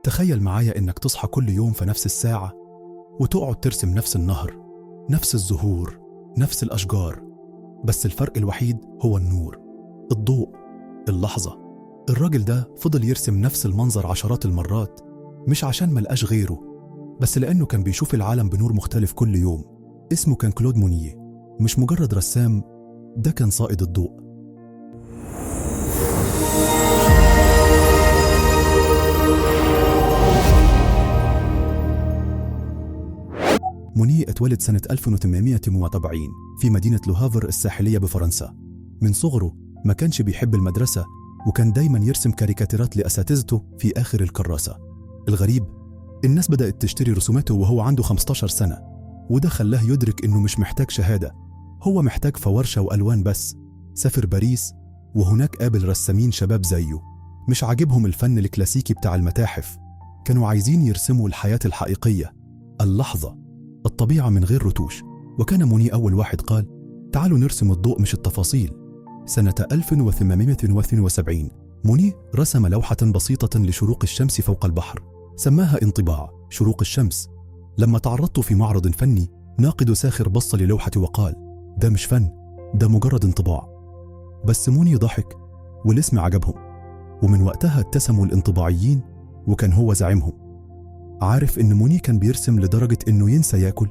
تخيل معايا إنك تصحى كل يوم في نفس الساعة وتقعد ترسم نفس النهر، نفس الزهور، نفس الأشجار، بس الفرق الوحيد هو النور، الضوء، اللحظة. الراجل ده فضل يرسم نفس المنظر عشرات المرات، مش عشان ملقاش غيره، بس لأنه كان بيشوف العالم بنور مختلف كل يوم. اسمه كان كلود مونيه، مش مجرد رسام، ده كان صائد الضوء. مونيه اتولد سنة 1870 في مدينة لوهافر الساحلية بفرنسا. من صغره ما كانش بيحب المدرسة، وكان دايما يرسم كاريكاتيرات لأساتذته في آخر الكراسة. الغريب الناس بدأت تشتري رسوماته وهو عنده 15 سنة، وده خلاه يدرك إنه مش محتاج شهادة، هو محتاج فورشة وألوان بس. سافر باريس وهناك قابل رسامين شباب زيه، مش عاجبهم الفن الكلاسيكي بتاع المتاحف، كانوا عايزين يرسموا الحياة الحقيقية، اللحظة، الطبيعة من غير رتوش. وكان مونيه أول واحد قال تعالوا نرسم الضوء مش التفاصيل. سنة 1872 مونيه رسم لوحة بسيطة لشروق الشمس فوق البحر، سماها انطباع شروق الشمس. لما تعرضت في معرض فني، ناقد ساخر بص للوحة وقال ده مش فن، ده مجرد انطباع. بس مونيه ضحك والاسم عجبهم، ومن وقتها اتسموا الانطباعيين وكان هو زعيمهم. عارف إن مونيه كان بيرسم لدرجة إنه ينسى ياكل؟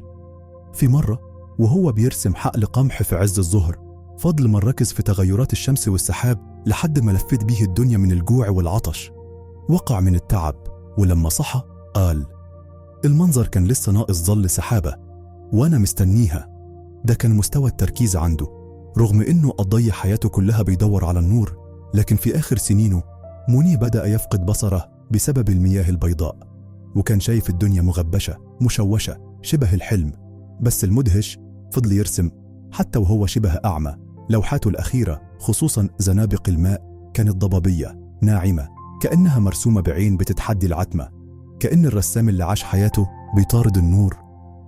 في مرة وهو بيرسم حقل قمح في عز الظهر، فضل ما ركز في تغيرات الشمس والسحاب لحد ما لفت بيه الدنيا من الجوع والعطش. وقع من التعب، ولما صحى قال المنظر كان لسه ناقص ظل سحابة وأنا مستنيها. ده كان مستوى التركيز عنده، رغم إنه قضي حياته كلها بيدور على النور، لكن في آخر سنينه مونيه بدأ يفقد بصره بسبب المياه البيضاء، وكان شايف الدنيا مغبشة مشوشة شبه الحلم. بس المدهش فضل يرسم حتى وهو شبه أعمى. لوحاته الأخيرة خصوصا زنابق الماء كانت ضبابية ناعمة، كأنها مرسومة بعين بتتحدي العتمة، كأن الرسام اللي عاش حياته بيطارد النور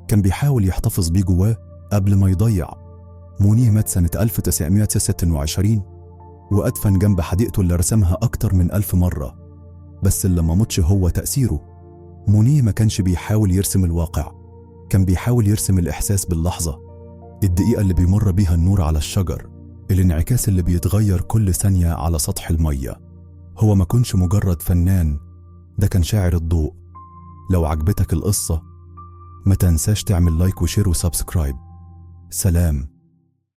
كان بيحاول يحتفظ بيه جواه قبل ما يضيع. مونيه مات سنة 1926 وأدفن جنب حديقته اللي رسمها أكتر من 1000 مرة. بس اللي ما متش هو تأثيره. مونيه ما كانش بيحاول يرسم الواقع، كان بيحاول يرسم الإحساس باللحظة، الدقيقة اللي بيمر بيها النور على الشجر، الانعكاس اللي بيتغير كل ثانية على سطح المية. هو ما كنش مجرد فنان، ده كان شاعر الضوء. لو عجبتك القصة ما تنساش تعمل like و share و subscribe. سلام.